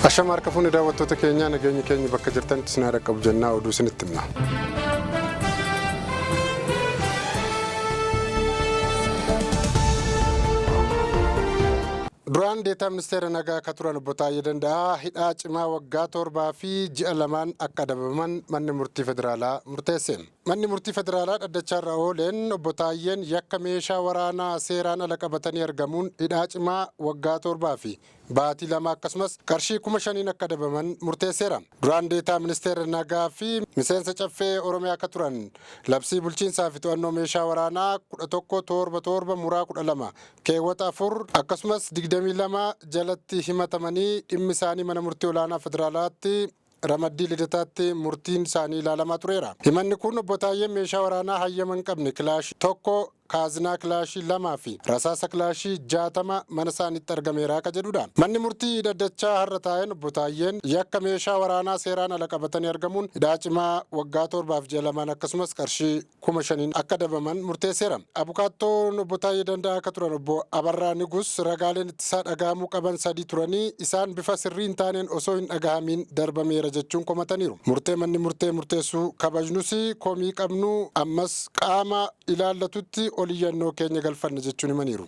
Ashama harka fuuni daawwattoota keenyaa, nageenyi keenya bakka jirtanitti isin haa dhaqqabu jennaa oduu isinitti himna. Duraan deetaa ministeera nagaa akka turan Obbo Taayyee Danda'aa hidhaa cimaa waggaa 7 fi ji'a 2n akka adabaman manni murtii federaalaa murteesse. Manni murtii federaalaa dhaddacha har'a ooleen Obbo Taayyeen yakka meeshaa waraanaa seeraan ala qabatanii argamuun hidhaa cimaa waggaa 7 fi baatii 2 akkasumas qarshii 5,000n akka adabaman murteesseera. Duraan deetaa ministeera nagaa fi miseensa caffee Oromiyaa akka turan labsii bulchiinsaa fi to'annoo meeshaa waraanaa 11 7 7 muraa 12 keewwata 4 akkasumas 22 jalatti himatamanii dhimmi isaanii mana murtii olaanaa federaalaatti ramaddii Lidataatti murtiin isaanii ilaalamaa tureera. Himanni kun Obbo Taayyeen meeshaa waraanaa hayyama hin qabne kilaashii 1, kaazinaa kilaashii 2 fi rasaasa kilaashii 60 mana isaaniitti argameera ka jedhudha. Manni murtii dhaddachaa har'a taa'een Obbo Taayyeen yakka meeshaa waraanaa seeraan ala qabatanii argamuun hidhaa cimaa waggaa 7 fi ji'a 2n akkasumas qarshii 5,000n akka adabaman murteesseera. Abukaattoon Obbo Taayyee Danda'aa akka turan Obbo Abarraa Nigus ragaaleen ittisaa dhagahamuu qaban sadii turanii isaan bifa sirrii hin taaneen osoo hin dhagahamiin darbameera jechuun komataniiru. Murtee manni murtee murteessu kabajnus komii qabnu ammas qaama ilaallatutti ol iyyannoo keenya galfanna jechuun himaniiru.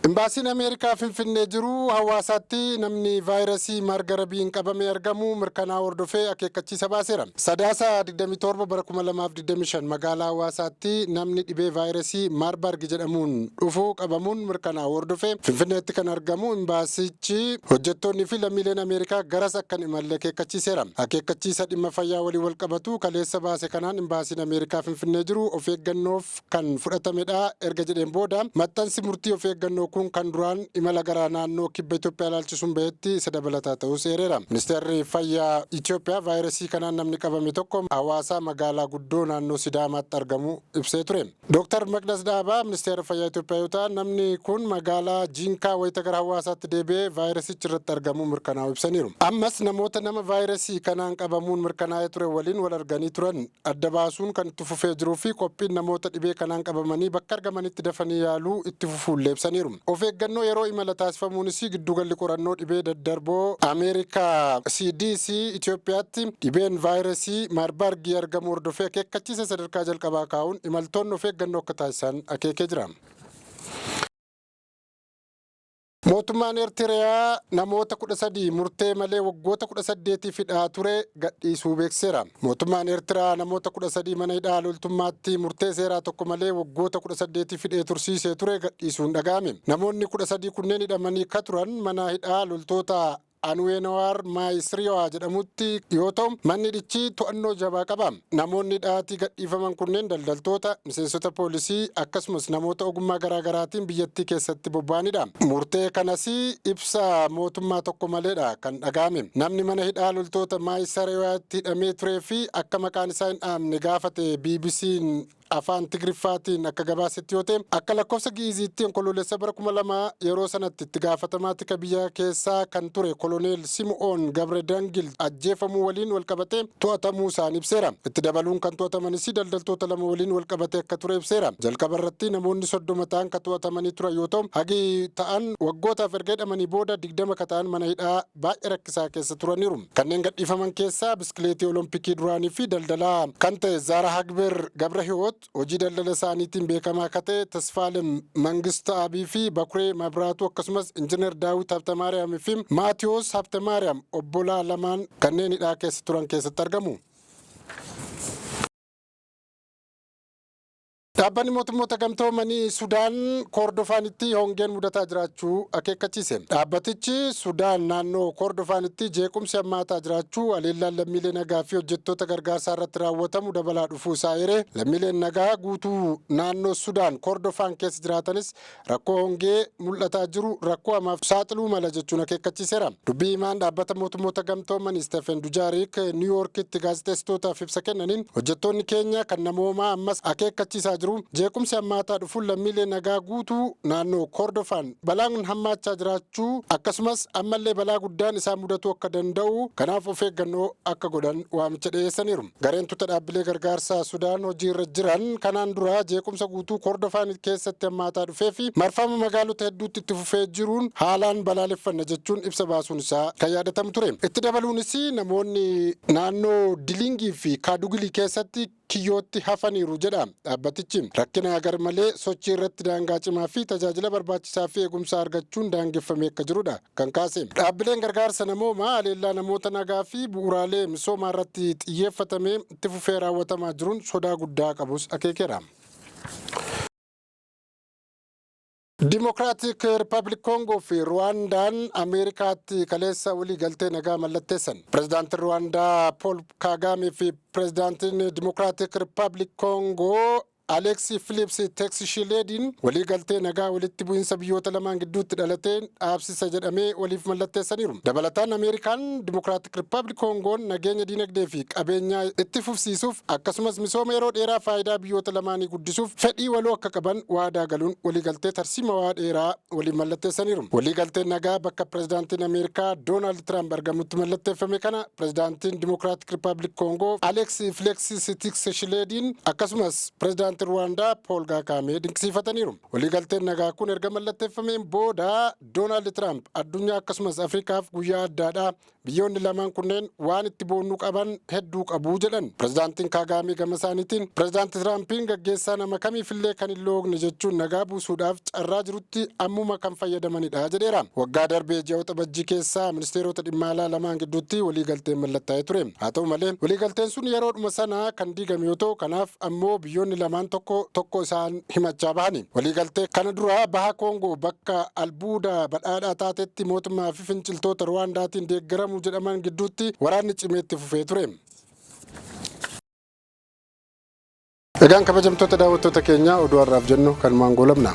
Imbaasiin Ameerikaa Finfinnee jiru Hawaasaatti namni vaayirasii maargarabiin qabamee argamu mirkanaa'uu hordofee akeekkachiisa baaseera. Sadaasa 27 bara 2025 magaalaa Hawaasaatti namni dhibee vaayirasii Maarbarg jedhamuun dhufu qabamuun mirkanaa'uu hordofee Finfinneetti kan argamu imbaasichi hojjettoonnii fi lammiileen Ameerikaa garas akka hin imalle akeekkachiiseera. Akeekkachiisa dhimma fayyaa waliin walqabatu kaleessa baase kanaan imbaasiin Ameerikaa Finfinnee jiru of eeggannoof kan fudhatamedha erga jedheen booda maxxansi murtii of eeggannoo kun kan duraan imala gara naannoo kibba Itoophiyaa ilaalchisuun bahetti isa dabalataa ta'uus eereera. Ministeerri Fayyaa Itoophiyaa vaayirasii kanaan namni qabame tokko Hawaasaa magaalaa guddoo naannoo Sidaamaatti argamu ibsee ture. Dooktar Maqdas Dhaabaa Ministeera Fayyaa Itoophiyaa yoo ta'an namni kun magaalaa Jiinkaa wayita gara Hawaasaatti deebi'ee vaayirasichi irratti argamuu mirkanaa'uu ibsaniiru. Ammas namoota nama vaayirasii kanaan qabamuun mirkanaa'ee ture waliin wal arganii turan adda baasuun kan itti fufee jiruu fi qophiin namoota dhibee kanaan qabamanii bakka argamanitti dafanii yaaluu itti fufuullee ibsaniiru. Of eeggannoo yeroo imala taasifamuunis giddugalli qorannoo dhibee daddarboo Ameerikaa CDC Itoophiyaatti dhibeen vaayirasii Maarbargii argamuu hordofee akeekkachiisa sadarkaa jalqabaa kaa'uun imaltoonni of eeggannoo akka taasisan akeekee jira. Mootummaan Eertiriyaa namoota 13 murtee malee waggoota 18f hidhaa ture gadhiisuu beeksiseera. Mootummaan Eertiraa namoota 13 mana hidhaa loltummaatti murtee seeraa tokko malee waggoota 18f hidhee tursiisee ture gadhiisuun dhaga'ame. Namoonni 13 kunneen hidhamanii ka turan mana hidhaa loltoota Anuweenawaar Maayisriwaa jedhamutti yoo ta'u, manni hidhichi to'annoo jabaa qaba. Namoonni hidhaatii gadhiifaman kunneen daldaltoota, miseensota poolisii akkasumas namoota ogummaa garaa garaatiin biyyattii keessatti bobba'anidha. Murtee kanas ibsa mootummaa tokko maleedha kan dhaga'ame. Namni mana hidhaa loltoota Maayisariwaatti hidhamee turee fi akka maqaan isaa hin dhahamne gaafate BBC'n Afaan Tigriffaatiin akka gabaasetti yoo ta'e, akka lakkoofsa Gi'iiziitti Onkoloolessa bara 2000 yeroo sanatti itti gaafatamaa tika biyya keessaa kan ture Koloneel Simu'oon Gabredangil ajjeefamuu waliin walqabatee to'atamuu isaanii ibseera. Itti dabaluun kan to'atamanis daldaltoota lama waliin walqabatee akka ture ibseera. Jalqaba irratti namoonni 30 ta'an ka to'atamanii turan yoo ta'u, hagi ta'an waggootaaf erga hidhamanii booda 20 ka ta'an mana hidhaa baay'ee rakkisaa keessa turaniiru. Kanneen gadhiifaman keessaa biskileetii Olompikii duraanii fi daldalaa kan ta'e Zaara Hagber Gabrahiwoot, hojii daldala isaaniitiin beekamaa akka ta'e Tasfaalem Mangista'aabii fi Bakuree Mabraatuu akkasumas Injinar Daawit Habtamaariyaam fi Maatiyoos Habtemaariyaam obbolaa lamaan kanneen hidhaa keessa turan keessatti argamu. Dhaabbanni Mootummoota Gamtoomanii Sudaan Koordofaanitti hongeen mudataa jiraachuu akeekkachiise. Dhaabbatichi Sudaan naannoo Koordofaanitti jeequmsi hammaataa jiraachuu, haleellaan lammiilee nagaa fi hojjettoota gargaarsaa irratti raawwatamu dabalaa dhufuu isaa eeree, lammiileen nagaa guutuu naannoo Sudaan Koordofaan keessa jiraatanis rakkoo hongee mul'ataa jiru rakkoo hamaaf saaxiluu mala jechuun akeekkachiiseera. Dubbii himaan Dhaabbata Mootummoota Gamtoomanii Stefen Dujaariik Niiwuyoorkitti gaazexeessitootaaf ibsa kennaniin, hojjettoonni keenya kan namoomaa ammas akeekkachiisaa jiru. jiru. Jeequmsi hammaataa dhufuun lammiilee nagaa guutuu naannoo Kordofaan balaan hammaachaa jiraachuu, akkasumas ammallee balaa guddaan isaan mudatuu akka danda'u, kanaaf of eeggannoo akka godhan waamicha dhiyeessaniiru. Gareen tuta dhaabbilee gargaarsaa Sudaan hojiirra jiran kanaan dura jeequmsa guutuu Kordofaan keessatti hammaataa dhufee fi marfama magaalota hedduutti itti fufee jiruun haalaan balaaleffanna jechuun ibsa baasuun isaa kan yaadatamu ture. Itti dabaluunis namoonni naannoo Dilingii fi Kaadugilii keessatti kiyyootti hafaniiru jedha dhaabbatichi. Rakkina garmalee sochii irratti daangaa cimaa fi tajaajila barbaachisaa fi eegumsa argachuun daangeffamee akka jirudha kan kaase. Dhaabbileen gargaarsa namoomaa haleellaa namoota nagaa fi bu'uuraalee misoomaa irratti xiyyeeffatamee itti fufee raawwatamaa jiruun sodaa guddaa qabus akeekeera. Dimokiraatik Rippaabilik Koongoo fi Ruwaandaan Ameerikaatti kaleessa walii galtee nagaa mallatteessan. Pireezidaantiin Ruwaandaa Pool Kaagaamee fi Pireezidaantiin Dimokiraatik Rippaabilik Koongoo Aleeksi Filips Teksishileediin walii galtee nagaa walitti bu'iinsa biyyoota lamaan gidduutti dhalateen dhaabsisa jedhamee waliif mallatteessaniiru. Dabalataan Ameerikaan Dimokiraatik Rippaabilik Koongoon nageenya diinagdee fi qabeenyaa itti fufsiisuuf, akkasumas misooma yeroo dheeraa faayidaa biyyoota lamaanii guddisuuf fedhii waloo akka qaban waadaa galuun waliigaltee tarsiimawaa dheeraa waliin mallatteessaniiru. Waliigalteen nagaa bakka pireezidaantiin Ameerikaa Doonaald Tiraamp argamutti mallatteeffame kana pireezidaantiin Dimokiraatik Rippaabilik Koongoo Aleeksi Fileeks Tshisekediin akkasumas pireezidaantiin Ruwaandaa Pool Kaagaamee dinqisiifataniiru. Waliigalteen nagaa kun erga mallatteeffameen booda Doonaald Tiraamp addunyaa akkasumas Afrikaaf guyyaa addaadha. Biyyoonni lamaan kunneen waan itti boonnuu qaban hedduu qabu jedhan. Pireezidaantiin Kaagaamee gama isaaniitiin pireezidaanti Tiraampiin gaggeessaa nama kamiifillee kan hin loogne jechuun nagaa buusuudhaaf carraa jirutti ammuma kan fayyadamanidha jedheera. Waggaa darbee ji'a Waxabajjii keessaa ministeerota dhimma alaa lamaan gidduutti waliigalteen mallattaa'ee ture. Haa ta'u malee, waliigalteen sun yeroodhuma sana kan diigame yoo ta'u, kanaaf ammoo biyyoonni lamaan tokko tokko isaan himachaa bahani. Waliigaltee kana dura baha Koongoo bakka albuuda badhaadhaa taatetti mootummaa fi finciltoota Ruwaandaatiin deeggaramu jedhaman gidduutti waraanni cimee itti fufee ture. Egaan kabajamtoota daawwattoota keenyaa, oduu har'aaf jennu kanumaan goolabna.